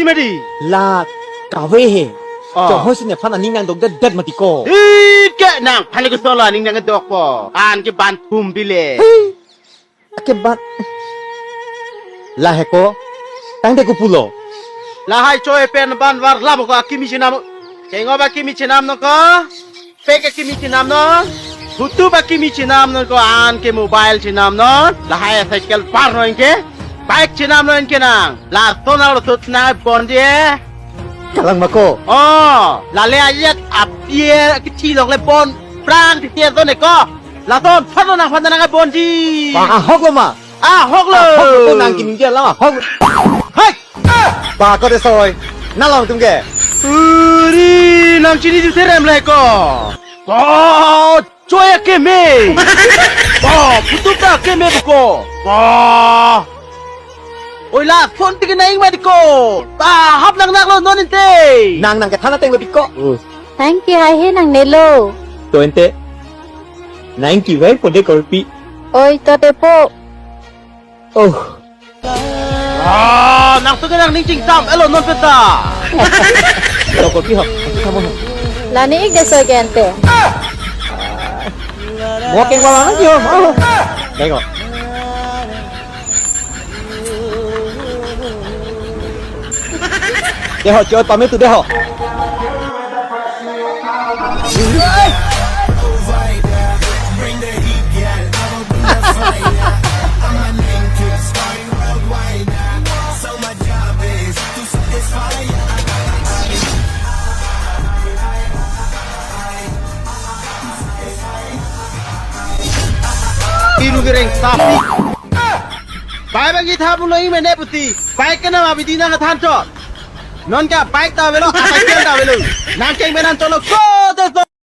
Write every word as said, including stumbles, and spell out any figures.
medi. La kave he. Oh. Chohoi si nephan aning nangdokdet det mati ko. Ike nangphan le koson lo aning nangdokpo. An ke ban thum bile. Hey. Ake ban. Lahai ko. Tangte ko pulo. Lahai choi pen ban var labo ko akimi chenam. Kengop akimi chenam non ko. Pek akimi chenam non. Hutup akimi chenam non ko, an ke mobile chenam non. Lahai cycle par non ke. Bike chenam non ke nang. Lason alo tut na bon je. Kalang ma ko. Oh, lale ayat apie kithi lok le bon. Prang di tiar to ne ko. Lason phan lo nangphan nang bon ji. Ahok lo ma. Ahok lo. Ahok lo nang kimi dia lama ahok. Hai. Ba ko de soi. Na long tum ke. Uri nang chini di serem le ko. Ko choi akeme. Ko putup ta akeme ko. Ko. Oi lason ti ke nang mati ko. Ta hap nang nak lo non inte. Nang nang kethan ateng lo pi ko. Thank you, hai he nangnelo. To ente. Nang kivai po de korpi. Oi, to te po. Oh. Ah, nang tu ke nang ning chingsam. Elo non peta. Elo korpi ho. Aku kamu ho. Lani ik de so gente. Mo keng wala nang kio. Oh. Tengok. Deho, choi pame tu deho. Iru gereng sapi. Bai bagi thabu lo ing mene puti. Bai kena ma bidi nang than chot. Non ka bike ta avelo, cycle ta avelo. Nang keng benan cholo ko de so.